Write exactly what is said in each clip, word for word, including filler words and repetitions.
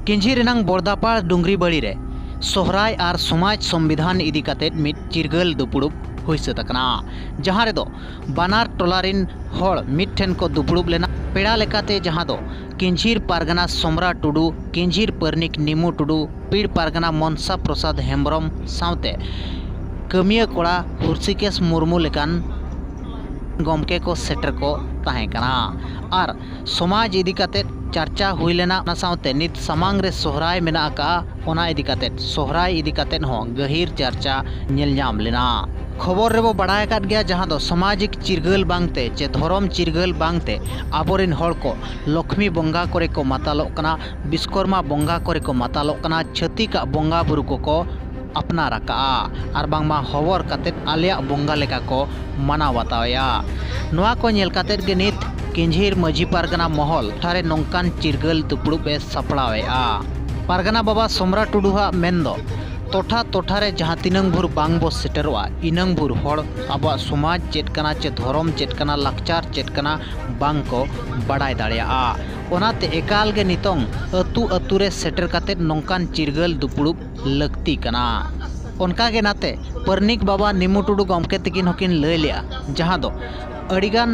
ᱠᱤᱧᱡᱷᱤ ᱨᱮᱱᱟᱝ ᱵᱚᱲᱫᱟᱯᱟᱲ ᱰᱩᱝᱜᱽᱨᱤ ᱵᱟᱲᱤ ᱨᱮ ᱥᱚᱦᱨᱟᱭ ᱟᱨ ᱥᱚᱢᱟᱡᱽ ᱥᱚᱝᱵᱤᱫᱷᱟᱱ ᱤᱫᱤ ᱠᱟᱛᱮ ᱢᱤᱫ ᱪᱤᱨᱜᱟᱹᱞ ᱫᱩᱯᱲᱩᱵ ᱦᱩᱭ ᱥᱟᱹᱛ ᱟᱠᱟᱱᱟ, ᱡᱟᱦᱟᱸ ᱨᱮᱫᱚ ᱵᱟᱱᱟᱨ ᱴᱚᱞᱟ ᱨᱤᱱ ᱦᱚᱲ ᱢᱤᱫ ᱴᱷᱮᱱ ᱠᱚ ᱫᱩᱯᱲᱩᱵ ᱞᱮᱱᱟ᱾ ᱯᱮᱲᱟ ᱞᱮᱠᱟᱛᱮ ᱡᱟᱦᱟᱸ ᱫᱚ ᱠᱤᱧᱡᱷᱤᱨ ᱯᱟᱨᱜᱟᱱᱟ ᱥᱚᱢᱨᱟ ᱴᱩᱰᱩ, ᱠᱤᱧᱡᱷᱤᱨ ᱯᱟᱨᱱᱤᱠ ᱱᱤᱢᱩ ᱴᱩᱰᱩ, ᱯᱤᱲ ᱯᱟᱨᱜᱟᱱᱟ ᱢᱚᱱᱥᱟ ᱯᱨᱚᱥᱟᱫᱽ ᱦᱮᱢᱵᱨᱚᱢ ᱥᱟᱶᱛᱮ ᱠᱟᱹᱢᱤᱭᱟᱹ ᱠᱚᱲᱟ ᱦᱩᱨᱥᱤᱠᱮᱥ ᱢᱩᱨᱢᱩ ᱞᱮᱠᱟᱱ ᱜᱚᱢᱠᱮ ᱠᱚ ᱥᱮᱴᱮᱨ ᱠᱚ ᱛᱟᱦᱮᱸ ᱠᱟᱱᱟ᱾ ᱟᱨ ᱥᱚᱢᱟᱡᱽ ᱤᱫᱤ ᱠᱟᱛᱮ ᱪᱟᱨᱪᱟ ᱦᱩᱭ ᱞᱮᱱᱟ᱾ ᱚᱱᱟ ᱥᱟᱶᱛᱮ ᱱᱤᱛ ᱥᱟᱢᱟᱝ ᱨᱮ ᱥᱚᱦᱨᱟᱭ ᱢᱮᱱᱟᱜ ᱟᱠᱟᱫᱼᱟ, ᱚᱱᱟ ᱤᱫᱤ ᱠᱟᱛᱮ, ᱥᱚᱦᱨᱟᱭ ᱤᱫᱤ ᱠᱟᱛᱮ ᱦᱚᱸ ᱜᱟᱹᱦᱤᱨ ᱪᱟᱨᱪᱟ ᱧᱮᱞ ᱧᱟᱢ ᱞᱮᱱᱟ᱾ ᱠᱷᱚᱵᱚᱨ ᱨᱮᱵᱚ ᱵᱟᱲᱟᱭ ᱟᱠᱟᱫ ᱜᱮᱭᱟ, ᱡᱟᱦᱟᱸ ᱫᱚ ᱥᱟᱢᱟᱡᱤᱠ ᱪᱤᱨᱜᱟᱹᱞ ᱵᱟᱝᱛᱮ ᱪᱮ ᱫᱷᱚᱨᱚᱢ ᱪᱤᱨᱜᱟᱹᱞ ᱵᱟᱝᱛᱮ ᱟᱵᱚᱨᱮᱱ ᱦᱚᱲ ᱠᱚ ᱞᱚᱠᱷᱢᱤ ᱵᱚᱸᱜᱟ ᱠᱚᱨᱮ ᱠᱚ ᱢᱟᱛᱟᱞᱚᱜ ᱠᱟᱱᱟ, ᱵᱤᱥᱠᱚᱨᱢᱟ ᱵᱚᱸᱜᱟ ᱠᱚᱨᱮ ᱠᱚ ᱢᱟᱛᱟᱞᱚᱜ ᱠᱟᱱᱟ, ᱪᱷᱟᱹᱛᱤᱠᱟᱜ ᱵᱚᱸᱜᱟ ᱵᱩᱨᱩ ᱠᱚᱠᱚ ᱟᱯᱱᱟᱨ ᱟᱠᱟᱜᱼᱟ ᱟᱨ ᱵᱟᱝᱢᱟ ᱦᱚᱵᱚᱨ ᱠᱟᱛᱮ ᱟᱞᱮᱭᱟᱜ ᱵᱚᱸᱜᱟ ᱞᱮᱠᱟ ᱠᱚ ᱢᱟᱱᱟᱣ ᱵᱟᱛᱟᱣᱮᱜᱼᱟ᱾ ᱱᱚᱣᱟ ᱠᱚ ᱧᱮᱞ ᱠᱟᱛᱮ ᱜᱮ ᱱᱤᱛ ᱠᱤᱧᱡᱷᱤᱨ ᱢᱟᱹᱡᱷᱤ ᱯᱟᱨᱜᱟᱱᱟ ᱢᱚᱦᱚᱞ ᱴᱚᱴᱷᱟ ᱨᱮ ᱱᱚᱝᱠᱟᱱ ᱪᱤᱨᱜᱟᱹᱞ ᱫᱩᱯᱲᱩᱵ ᱮ ᱥᱟᱯᱲᱟᱣᱮᱜᱼᱟ᱾ ᱯᱟᱨᱜᱟᱱᱟ ᱵᱟᱵᱟ ᱥᱚᱢᱨᱟ ᱴᱩᱰᱩᱣᱟᱜ ᱢᱮᱱ ᱫᱚ, ᱴᱚᱴᱷᱟ ᱴᱚᱴᱷᱟ ᱨᱮ ᱡᱟᱦᱟᱸ ᱛᱤᱱᱟᱹᱝ ᱵᱷᱳᱨ ᱵᱟᱝ ᱵᱚ ᱥᱮᱴᱮᱨᱚᱜᱼᱟ, ᱤᱱᱟᱹᱝ ᱵᱷᱳᱨ ᱦᱚᱲ ᱟᱵᱚᱣᱟᱜ ᱥᱚᱢᱟᱡᱽ ᱪᱮᱫ ᱠᱟᱱᱟ ᱪᱮ ᱫᱷᱚᱨᱚᱢ ᱪᱮᱫ ᱠᱟᱱᱟ, ᱞᱟᱠᱪᱟᱨ ᱪᱮᱫ ᱠᱟᱱᱟ, ᱵᱟᱝ ᱠᱚ ᱵᱟᱰᱟᱭ ᱫᱟᱲᱮᱭᱟᱜᱼᱟ᱾ ᱚᱱᱟᱛᱮ ᱮᱠᱟᱞ ᱜᱮ ᱱᱤᱛᱚᱝ ᱟᱹᱛᱩ ᱟᱹᱛᱩ ᱨᱮ ᱥᱮᱴᱮᱨ ᱠᱟᱛᱮ ᱱᱚᱝᱠᱟᱱ ᱪᱤᱨᱜᱟᱹᱞ ᱫᱩᱯᱲᱩᱵ ᱞᱟᱹᱠᱛᱤ ᱠᱟᱱᱟ᱾ ᱚᱱᱠᱟ ᱜᱮ ᱱᱟᱛᱮ ᱯᱟᱨᱱᱤᱠ ᱵᱟᱵᱟ ᱱᱤᱢᱩ ᱴᱩᱰᱩ ᱜᱚᱢᱠᱮ ᱛᱟᱹᱠᱤᱱ ᱦᱚᱸᱠᱤᱱ ᱞᱟᱹᱭ ᱞᱮᱜᱼᱟ, ᱡᱟᱦᱟᱸ ᱫᱚ ᱟᱹᱰᱤᱜᱟᱱ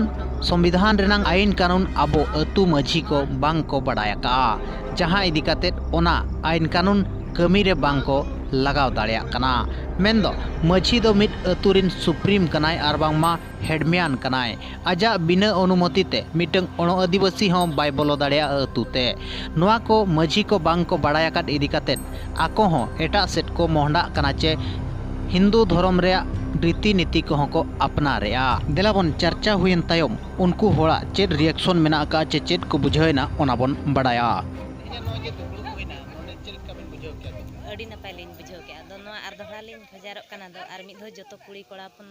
ᱥᱚᱝᱵᱤᱫᱷᱟᱱ ᱨᱮᱱᱟᱝ ᱟᱹᱭᱤᱱ ᱠᱟᱹᱱᱩᱱ ᱟᱵᱚ ᱟᱹᱛᱩ ᱢᱟᱹᱡᱷᱤ ᱠᱚ ᱵᱟᱝ ᱠᱚ ᱵᱟᱰᱟᱭ ᱟᱠᱟᱜᱼᱟ, ᱡᱟᱦᱟᱸ ᱤᱫᱤ ᱠᱟᱛᱮ ᱚᱱᱟ ᱟᱹᱭᱤᱱ ᱠᱟᱹᱱᱩᱱ ᱠᱟᱹᱢᱤ ᱨᱮ ᱵᱟᱝ ᱠᱚ ᱞᱟᱜᱟᱣ ᱫᱟᱲᱮᱭᱟᱜ ᱠᱟᱱᱟ᱾ ᱢᱮᱱᱫᱚ ᱢᱟᱹᱡᱷᱤ ᱫᱚ ᱢᱤᱫ ᱟᱹᱛᱩ ᱨᱤᱱ ᱥᱩᱯᱨᱤᱢ ᱠᱟᱱᱟᱭ ᱟᱨ ᱵᱟᱝᱢᱟ ᱦᱮᱰᱢᱮᱭᱟᱱ ᱠᱟᱱᱟᱭ᱾ ᱟᱡᱟᱜ ᱵᱤᱱᱟᱹ ᱚᱱᱩᱢᱚᱛᱤ ᱛᱮ ᱢᱤᱫᱴᱟᱝ ᱚᱬᱚ ᱟᱹᱫᱤᱵᱟᱹᱥᱤ ᱦᱚᱸ ᱵᱟᱭ ᱵᱚᱞᱚ ᱫᱟᱲᱮᱭᱟᱜᱼᱟ ᱟᱹᱛᱩ ᱛᱮ᱾ ᱱᱚᱣᱟ ᱠᱚ ᱢᱟᱹᱡᱷᱤ ᱠᱚ ᱵᱟᱝ ᱠᱚ ᱵᱟᱲᱟᱭ ᱟᱠᱟᱫ ᱤᱫᱤ ᱠᱟᱛᱮ ᱟᱠᱚ ᱦᱚᱸ ᱮᱴᱟᱜ ᱥᱮᱫ ᱠᱚ ᱢᱚᱦᱰᱟᱜ ᱠᱟᱱᱟ ᱪᱮ ᱦᱤᱱᱫᱩ ᱫᱷᱚᱨᱚᱢ ᱨᱮᱭᱟᱜ ᱨᱤᱛᱤ ᱱᱤᱛᱤ ᱠᱚᱦᱚᱸ ᱠᱚ ᱟᱯᱱᱟᱨᱮᱜᱼᱟ᱾ ᱫᱮᱞᱟ ᱵᱚᱱ ᱪᱟᱨᱪᱟ ᱦᱩᱭᱮᱱ ᱛᱟᱭᱚᱢ ᱩᱱᱠᱩ ᱦᱚᱲᱟᱜ ᱪᱮᱫ reaction ᱢᱮᱱᱟᱜ ᱟᱠᱟᱫ ᱪᱮ ᱪᱮᱫ ᱠᱚ ᱵᱩᱡᱷᱟᱹᱣ ᱮᱱᱟ, ᱚᱱᱟ ᱵᱚᱱ ᱵᱟᱲᱟᱭᱟ᱾ ᱛᱮᱦᱮᱧᱟᱜ ᱱᱚᱜᱼᱚᱭ ᱡᱮ ᱫᱩᱯᱲᱩᱵ ᱦᱩᱭᱱᱟ, ᱱᱚᱰᱮ ᱪᱮᱫ ᱞᱮᱠᱟ ᱵᱮᱱ ᱵᱩᱡᱷᱟᱹᱣ ᱠᱮᱫᱟ? ᱟᱹᱰᱤ ᱱᱟᱯᱟᱭ ᱞᱤᱧ ᱵᱩᱡᱷᱟᱹᱣ ᱠᱮᱫᱼᱟ᱾ ᱟᱫᱚ ᱱᱚᱣᱟ ᱟᱨ ᱫᱚᱦᱲᱟ ᱞᱤᱧ ᱠᱷᱚᱡᱟᱨᱚᱜ ᱠᱟᱱᱟ, ᱫᱚ ᱟᱨ ᱢᱤᱫ ᱫᱷᱟᱣ ᱡᱚᱛᱚ ᱠᱩᱲᱤ ᱠᱚᱲᱟ ᱵᱚᱱ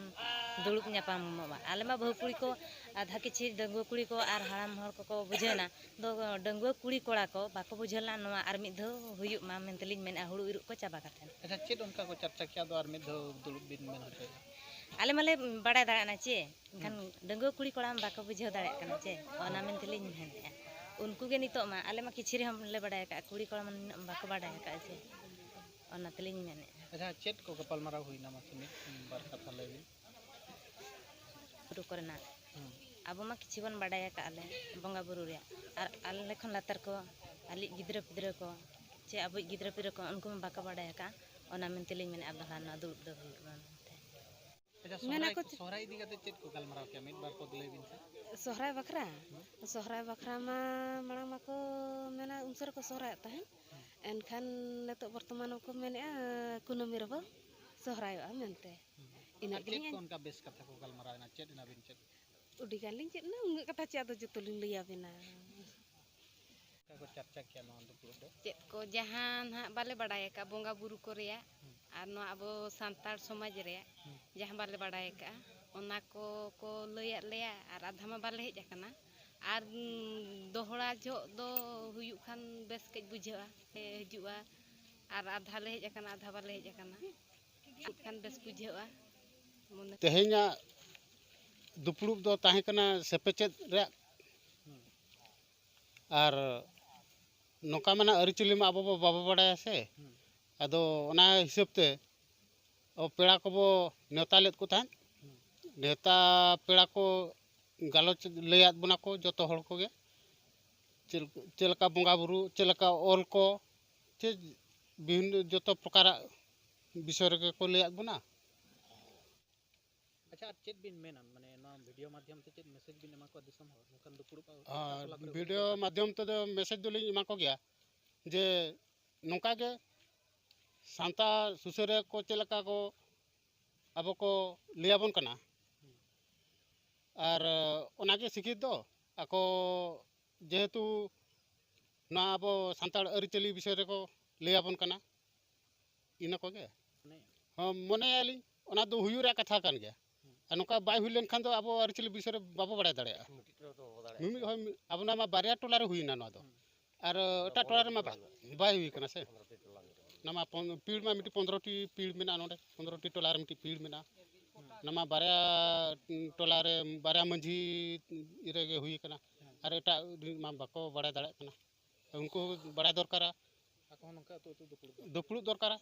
ᱫᱩᱲᱩᱵ ᱧᱟᱯᱟᱢᱚᱜᱼᱟ᱾ ᱟᱞᱮ ᱢᱟ ᱵᱟᱹᱦᱩ ᱠᱩᱲᱤ ᱠᱚ ᱟᱫᱷᱟ ᱠᱤᱪᱷᱤ ᱰᱟᱺᱜᱩᱣᱟᱹ ᱠᱩᱲᱤ ᱠᱚ ᱟᱨ ᱦᱟᱲᱟᱢ ᱦᱚᱲ ᱠᱚᱠᱚ ᱵᱩᱡᱷᱟᱹᱣ ᱮᱱᱟ, ᱫᱚ ᱰᱟᱺᱜᱩᱣᱟᱹ ᱠᱩᱲᱤ ᱠᱚᱲᱟ ᱠᱚ ᱵᱟᱠᱚ ᱵᱩᱡᱷᱟᱹᱣ ᱞᱮᱱᱟ᱾ ᱱᱚᱣᱟ ᱟᱨ ᱢᱤᱫ ᱫᱷᱟᱣ ᱦᱩᱭᱩᱜ ᱢᱟ ᱢᱮᱱᱛᱮ ᱞᱤᱧ ᱢᱮᱱᱮᱫᱼᱟ, ᱦᱩᱲᱩ ᱤᱨᱚᱜ ᱠᱚ ᱪᱟᱵᱟ ᱠᱟᱛᱮ᱾ ᱟᱪᱪᱷᱟ, ᱪᱮᱫ ᱚᱱᱠᱟ ᱠᱚ ᱪᱟᱨᱪᱟ ᱠᱮᱜᱼᱟ? ᱟᱫᱚ ᱟᱨ ᱢᱤᱫ ᱫᱷᱟᱣ ᱫᱩᱲᱩᱵ ᱵᱤᱱ ᱢᱮᱱ ᱦᱚᱪᱚᱭᱮᱫᱼᱟ᱾ ᱟᱞᱮ ᱢᱟᱞᱮ ᱵᱟᱲᱟᱭ ᱫᱟᱲᱮᱭᱟᱜ ᱠᱟᱱᱟ ᱪᱮ, ᱮᱱᱠᱷᱟᱱ ᱰᱟᱺᱜᱩᱣᱟᱹ ᱠᱩᱲᱤ ᱠᱚᱲᱟ ᱢᱟ ᱵᱟᱠᱚ ᱵᱩᱡᱷᱟᱹᱣ ᱫᱟᱲᱮᱭᱟᱜ ᱠᱟᱱᱟ ᱪᱮ, ᱚᱱᱟ ᱢᱮᱱᱛᱮ ᱞᱤᱧ ᱢᱮᱱᱮᱫᱼᱟ᱾ ᱩᱱᱠᱩ ᱜᱮ ᱱᱤᱛᱚᱜ ᱢᱟ, ᱟᱞᱮ ᱢᱟ ᱠᱤᱪᱷᱤ ᱨᱮᱦᱚᱸ ᱞᱮ ᱵᱟᱰᱟᱭ ᱟᱠᱟᱫᱼᱟ, ᱠᱩᱲᱤ ᱠᱚᱲᱟ ᱢᱟ ᱱᱤᱱᱟᱹᱜ ᱵᱟᱠᱚ ᱵᱟᱰᱟᱭ ᱟᱠᱟᱫᱼᱟ ᱡᱮ, ᱚᱱᱟ ᱛᱮᱞᱤᱧ ᱢᱮᱱᱮᱫᱼᱟ᱾ ᱟᱪᱪᱷᱟ, ᱪᱮᱫ ᱠᱚ ᱜᱟᱯᱟᱞᱢᱟᱨᱟᱣ ᱦᱩᱭᱱᱟ, ᱢᱟᱥᱮ ᱢᱤᱫ ᱵᱟᱨ ᱠᱟᱛᱷᱟ ᱞᱟᱹᱭ ᱵᱤᱱ᱾ ᱵᱩᱨᱩ ᱠᱚᱨᱮᱱᱟᱜ ᱦᱩᱸ᱾ ᱟᱵᱚ ᱢᱟ ᱠᱤᱪᱷᱤ ᱵᱚᱱ ᱵᱟᱰᱟᱭ ᱟᱠᱟᱫᱼᱟ ᱞᱮ ᱵᱚᱸᱜᱟ ᱵᱩᱨᱩ ᱨᱮᱭᱟᱜ, ᱟᱨ ᱟᱞᱮ ᱠᱷᱚᱱ ᱞᱟᱛᱟᱨ ᱠᱚ, ᱟᱞᱮᱭᱤᱡ ᱜᱤᱫᱽᱨᱟᱹ ᱯᱤᱫᱽᱨᱟᱹ ᱠᱚ, ᱪᱮ ᱟᱵᱚᱭᱤᱡ ᱜᱤᱫᱽᱨᱟᱹ ᱯᱤᱫᱽᱨᱟᱹ ᱠᱚ, ᱩᱱᱠᱩ ᱢᱟ ᱵᱟᱠᱚ ᱵᱟᱰᱟᱭ ᱟᱠᱟᱫᱼᱟ᱾ ᱚᱱᱟ ᱢᱮᱱᱛᱮᱞᱤᱧ ᱢᱮᱱᱮᱫᱼᱟ, ᱟᱵ ᱫᱚᱦᱲᱟ ᱱᱚᱣᱟ ᱫᱩᱲᱩᱵ ᱫᱚ ᱦᱩᱭᱩᱜ ᱢᱟ ᱢᱮᱱᱛᱮ᱾ ᱟᱪᱪᱷᱟ, ᱢᱮᱱᱟ ᱥᱚᱦᱨᱟᱭ, ᱠᱚ ᱪᱮ- ᱥᱚᱦᱨᱟᱭ ᱤᱫᱤ ᱠᱟᱛᱮ ᱪᱮᱫ ᱠᱚ ᱜᱟᱞᱢᱟᱨᱟᱣ ᱠᱮᱭᱟ? ᱢᱤᱫ ᱵᱟᱨ ᱯᱚᱫ ᱞᱟᱹᱭ ᱵᱤᱱ ᱥᱮ᱾ ᱥᱚᱦᱨᱟᱭ ᱵᱟᱠᱷᱨᱟ? ᱦᱩᱸ᱾ ᱥᱚᱦᱨᱟᱭ ᱵᱟᱠᱷᱨᱟ ᱢᱟ ᱢᱟᱲᱟᱝ ᱢᱟᱠᱚ ᱢᱮᱱᱟ ᱩᱱᱥᱟᱹ ᱨᱮᱠᱚ ᱥᱚᱦᱨᱟᱭᱚᱜ ᱛᱟᱦᱮᱸᱫ᱾ ᱦᱩᱸ᱾ ᱮᱱᱠᱷᱟᱱ ᱱᱤᱛᱚᱜ ᱵᱚᱨᱛᱚᱢᱟᱱ ᱦᱚᱸᱠᱚ ᱢᱮᱱᱮᱫᱼᱟ ᱠᱩᱱᱟᱹᱢᱤ ᱨᱮᱵᱚ ᱥᱚᱦᱨᱟᱭᱚᱜᱼᱟ ᱢᱮᱱᱛᱮ᱾ ᱦᱩᱸ᱾ ᱤᱱᱟᱹᱜ ᱟᱨ ᱪᱮᱫ ᱜᱮᱞᱤᱧ ᱠᱚ ᱟᱸᱡ- ᱚᱱᱠᱟ ᱵᱮᱥ ᱠᱟᱛᱷᱟ ᱠᱚ ᱜᱟᱞᱢᱟᱨᱟᱣ ᱮᱱᱟ? ᱪᱮᱫ ᱮᱱᱟᱵᱤᱱ ᱪᱮᱫ? ᱟᱹᱰᱤ ᱜᱟᱱ ᱞᱤᱧ ᱪᱮᱫ ᱮᱱᱟ, ᱩᱱᱟᱹᱜ ᱠᱟᱛᱷᱟ ᱪᱮᱫ ᱟᱫᱚ ᱡᱚᱛᱚ ᱞᱤᱧ ᱞᱟᱹᱭ ᱟᱵᱮᱱᱟ᱾ ᱪᱮᱫ ᱠᱚ ᱪᱟᱨᱪᱟ ᱠᱮᱭᱟ ᱱᱚᱣᱟ ᱫᱩᱯᱲᱩᱵ ᱨᱮ? ᱪᱮᱫ ᱠᱚ ᱡᱟᱦᱟᱸ ᱱᱟᱦᱟᱜ ᱵᱟᱞᱮ ᱵᱟᱲᱟᱭ ᱟᱠᱟᱫ ᱵᱚᱸᱜᱟ ᱵᱩᱨᱩ ᱠᱚ ᱨᱮᱭᱟᱜ, ᱦᱩᱸ᱾ ᱟᱨ ᱱᱚᱣᱟ ᱟᱵᱚ ᱥᱟᱱᱛᱟᱲ ᱥᱚᱢᱟᱡᱽ ᱨᱮᱭᱟᱜ ᱦᱩᱸ᱾ ᱡᱟᱦᱟᱸ ᱵᱟᱞᱮ ᱵᱟᱲᱟᱭ ᱟᱠᱟᱫᱼᱟ, ᱚᱱᱟ ᱠᱚ ᱠᱚ ᱞᱟᱹᱭᱟᱫ ᱞᱮᱭᱟ, ᱟᱨ ᱟᱫᱷᱟ ᱢᱟ ᱵᱟᱞᱮ ᱦᱮᱡ ᱟᱠᱟᱱᱟ, ᱟᱨ, ᱩᱸ, ᱫᱚᱦᱲᱟ ᱡᱚᱦᱚᱜ ᱫᱚ ᱦᱩᱭᱩᱜ ᱠᱷᱟᱱ ᱵᱮᱥ ᱠᱟᱹᱡ ᱵᱩᱡᱷᱟᱹᱜᱼᱟ, ᱞᱮ ᱦᱤᱡᱩᱜᱼᱟ, ᱟᱨ ᱟᱫᱷᱟ ᱞᱮ ᱦᱮᱡ ᱟᱠᱟᱱᱟ, ᱟᱫᱷᱟ ᱵᱟᱞᱮ ᱦᱮᱡ ᱟᱠᱟᱱᱟ, ᱦᱩᱭᱩᱜ ᱠᱷᱟᱱ ᱵᱮᱥ ᱵᱩᱡᱷᱟᱹᱜᱼᱟ ᱢᱚᱱᱮ᱾ ᱛᱮᱦᱮᱧᱟᱜ ᱫᱩᱯᱲᱩᱵ ᱫᱚ ᱛᱟᱦᱮᱸ ᱠᱟᱱᱟ ᱥᱮᱯᱮᱪᱮᱫ ᱨᱮᱭᱟᱜ᱾ ᱦᱩᱸ᱾ ᱟᱨ ᱱᱚᱝᱠᱟ ᱢᱟ ᱱᱟᱜ ᱟᱹᱨᱤᱪᱟᱹᱞᱤ ᱢᱟ ᱟᱵᱚ ᱵᱚ ᱵᱟᱵᱚ ᱵᱟᱲᱟᱭᱟ ᱥᱮ᱾ ᱦᱩᱸ᱾ ᱟᱫᱚ ᱚᱱᱟ ᱦᱤᱥᱟᱹᱵ ᱛᱮ ᱟᱵᱚ ᱯᱮᱲᱟ ᱠᱚᱵᱚ ᱱᱮᱣᱛᱟ ᱞᱮᱫ ᱠᱚ ᱛᱟᱦᱮᱸᱫ᱾ ᱦᱩᱸ᱾ ᱱᱮᱣᱛᱟ ᱯᱮᱲᱟ ᱠᱚ ᱜᱟᱞᱚᱪ ᱞᱟᱹᱭᱟᱫ ᱵᱚᱱᱟ ᱠᱚ ᱡᱚᱛᱚ ᱦᱚᱲ ᱠᱚᱜᱮ, ᱪᱮᱫ, ᱪᱮᱫ ᱞᱮᱠᱟ ᱵᱚᱸᱜᱟ ᱵᱩᱨᱩ, ᱪᱮᱫ ᱞᱮᱠᱟ ᱚᱞ ᱠᱚ, ᱪᱮᱫ ᱵᱤᱵᱷᱤᱱᱱᱚ ᱡᱚᱛᱚ ᱯᱨᱚᱠᱟᱨᱟᱜ ᱵᱤᱥᱚᱭ ᱨᱮᱜᱮ ᱠᱚ ᱞᱟᱹᱭᱟᱫ ᱵᱚᱱᱟ᱾ ᱟᱪᱪᱷᱟ, ᱟᱨ ᱪᱮᱫ ᱵᱤᱱ ᱢᱮᱱᱟ, ᱢᱟᱱᱮ ᱱᱚᱣᱟ ᱵᱷᱤᱰᱤᱭᱳ ᱢᱟᱫᱽᱫᱷᱚᱢ ᱛᱮ ᱪᱮᱫ ᱢᱮᱥᱮᱡᱽ ᱵᱤᱱ ᱮᱢᱟ ᱠᱚᱣᱟ ᱫᱤᱥᱚᱢ ᱦᱚᱲ? ᱱᱚᱝᱠᱟᱱ ᱫᱩᱯᱲᱩᱵ ᱟᱨ ᱴᱚᱞᱟ ᱠᱚᱨᱮ ᱵᱷᱤᱰᱤᱭᱳ ᱦᱩᱭ ᱞᱮᱱᱠᱷᱟᱱ? ᱢᱟᱫᱽᱫᱷᱚᱢ ᱛᱮᱫᱚ ᱢᱮᱥᱮᱡᱽ ᱫᱚᱞᱤᱧ ᱮᱢᱟ ᱠᱚᱜᱮᱭᱟ ᱡᱮ ᱱᱚᱝᱠᱟ ᱜᱮ ᱥᱟᱱᱛᱟᱲ ᱥᱩᱥᱟᱹᱨᱤᱭᱟᱹ ᱠᱚ ᱪᱮᱫ ᱞᱮᱠᱟ ᱠᱚ ᱟᱵᱚ ᱠᱚ ᱞᱟᱹᱭ ᱟᱵᱚᱱ ᱠᱟᱱᱟ, ᱟᱨ ᱚᱱᱟᱜᱮ ᱥᱤᱠᱷᱤᱛ ᱫᱚ ᱟᱠᱚ ᱡᱮᱦᱮᱛᱩ ᱱᱚᱣᱟ ᱟᱵᱚ ᱥᱟᱱᱛᱟᱲ ᱟᱹᱨᱤᱪᱟᱹᱞᱤ ᱵᱤᱥᱚᱭ ᱨᱮᱠᱚ ᱞᱟᱹᱭ ᱟᱵᱚᱱ ᱠᱟᱱᱟ, ᱤᱱᱟᱹ ᱠᱚᱜᱮ᱾ ᱢᱟᱱᱮ ᱦᱚᱸ, ᱢᱚᱱᱮᱭᱟᱞᱤᱧ ᱚᱱᱟ ᱫᱚ ᱦᱩᱭᱩᱜ ᱨᱮᱭᱟᱜ ᱠᱟᱛᱷᱟ ᱠᱟᱱ ᱜᱮᱭᱟ᱾ ᱟᱨ ᱱᱚᱝᱠᱟ ᱵᱟᱭ ᱦᱩᱭ ᱞᱮᱱᱠᱷᱟᱱ ᱫᱚ ᱟᱵᱚ ᱟᱹᱨᱤᱪᱟᱹᱞᱤ ᱵᱤᱥᱚᱭ ᱨᱮ ᱵᱟᱵᱚ ᱵᱟᱲᱟᱭ ᱫᱟᱲᱮᱭᱟᱜᱼᱟ᱾ ᱢᱤᱢᱤᱫ ᱦᱚᱲ ᱢᱤ-, ᱟᱵᱚ ᱱᱚᱣᱟ ᱢᱟ ᱵᱟᱨᱭᱟ ᱴᱚᱞᱟ ᱨᱮ ᱦᱩᱭᱱᱟ ᱱᱚᱣᱟ ᱫᱚ᱾ ᱦᱩᱸ᱾ ᱟᱨ ᱮᱴᱟᱜ ᱴᱚᱞᱟ ᱨᱮᱢᱟ ᱵᱟᱭ, ᱵᱟᱭ ᱦᱩᱭ ᱠᱟᱱᱟ ᱥᱮ᱾ ᱚᱱᱟ ᱢᱟ ᱯᱚᱱ-, ᱯᱤᱲ ᱢᱟ ᱢᱤᱫᱴᱤᱡ ᱯᱚᱱᱫᱽᱨᱚ ᱴᱤ ᱯᱤᱲ ᱢᱮᱱᱟᱜᱼᱟ ᱱᱚᱰᱮ, ᱯᱚᱱᱫᱽᱨᱚ ᱴᱤ ᱴᱚᱞᱟ ᱨᱮ ᱢᱤᱫᱴᱤᱡ ᱯᱤᱲ ᱢᱮᱱᱟᱜᱼᱟ᱾ ᱚᱱᱟ ᱢᱟ ᱵᱟᱨᱭᱟ, ᱩᱸ, ᱴᱚᱞᱟ ᱨᱮ ᱵᱟᱨᱭᱟ ᱢᱟᱹᱡᱷᱤ ᱨᱮᱜᱮ ᱦᱩᱭ ᱠᱟᱱᱟ᱾ ᱟᱨ ᱮᱴᱟᱜ ᱨᱤᱱ ᱢᱟ ᱵᱟᱠᱚ ᱵᱟᱲᱟᱭ ᱫᱟᱲᱮᱭᱟᱜ ᱠᱟᱱᱟ᱾ ᱩᱱᱠᱩ ᱦᱚᱸ ᱵᱟᱲᱟᱭ ᱫᱚᱨᱠᱟᱨᱟ᱾ ᱟᱠᱚ ᱦᱚᱸ ᱱᱚᱝᱠᱟ ᱟᱹᱛᱩ ᱟᱹᱛᱩ ᱫᱩᱯᱲᱩᱵ ᱫᱚᱨᱠᱟᱨ᱾ ᱫᱩᱯᱲᱩᱵ ᱫᱚᱨᱠᱟᱨᱟ᱾